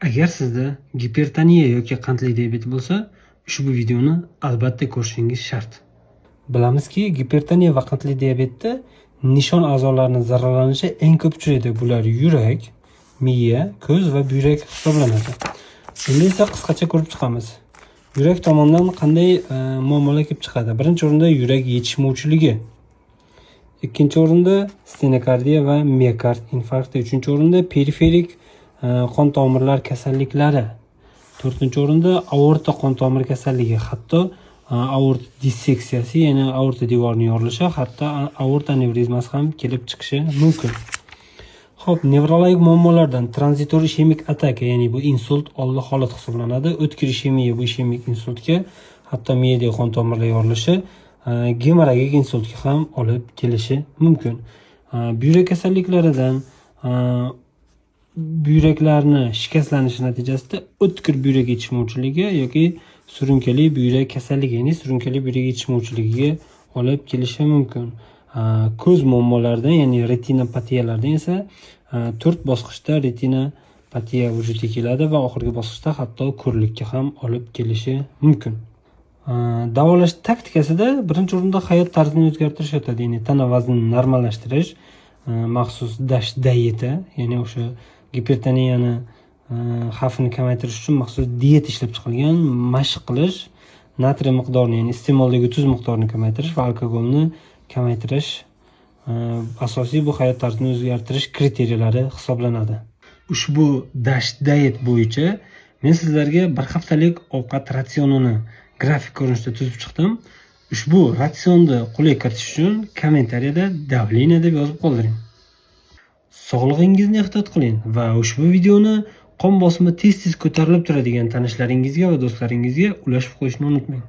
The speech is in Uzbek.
Agar sizda gipertoniya yoki qandli diabet bo'lsa, ushbu videoni albatta ko'rishingiz shart. Bilamizki, gipertoniya va qandli diabetda nishon a'zolarning zararlanishi eng ko'p uchraydi. Bular yurak, miya, ko'z va buyrak hisoblanadi. Endi esa qisqacha ko'rib chiqamiz. Yurak tomondan qanday muammolar kelib chiqadi? Birinchi o'rinda yurak yetishmovchiligi. Ikkinchi o'rinda stenokardiya va miokard infarkti. Uchinchi o'rinda periferik qon tomirlar kasalliklari. To'rtinchi o'rinda aorta qon tomir kasalligi, hatto aorta disseksiyasi, ya'ni aorta devorining yorilishi, hatto aorta anevrizmasi ham kelib chiqishi mumkin. Xo'p, nevrologik muammolardan tranzitor ishemik ataka, ya'ni bu insult oldi holat hisoblanadi. O'tkir ishemiya bu ishemik insultga, hatto miyadagi qon tomirlar yorilishi gemorragik insultga ham olib kelishi mumkin. Buyrak kasalliklaridan buyraklarni shikastlanishi natijasida o'tkir buyrak yetishmovchiligi yoki surunkali buyrak kasalligi, ya'ni surunkali buyrak yetishmovchiligiga olib kelishi mumkin. Ko'z muammolaridan, ya'ni retinopatiyalardan esa to'rt bosqichda retinopatiya vujudga keladi va oxirgi bosqichda hatto ko'rlikka ham olib kelishi mumkin. Davolash taktikasida birinchi o'rinda hayot tarzini o'zgartirish yotadi, ya'ni tana vaznini normallashtirish, maxsus DASH dieta, ya'ni o'sha gipertoniyani xavfini kamaytirish uchun maxsus dieta ishlab chiqilgan, mashq qilish, natriy miqdorini, ya'ni iste'moldagi tuz miqdorini kamaytirish va alkogolni kamaytirish asosiy bu hayot tarzini o'zgartirish kriteriyalari hisoblanadi. Ushbu DASH diet bo'yicha men sizlarga bir haftalik ovqat ratsionini grafik ko'rinishda tuzib chiqdim. Ushbu ratsionni qo'lga kiritish uchun kommentariyada "давление" deb yozib qoldiring. Sog'lig'ingizni ehtiyot qiling va ushbu videoni qon bosimi tez-tez ko'tarilib turadigan tanishlaringizga va do'stlaringizga ulashib qo'yishni unutmang.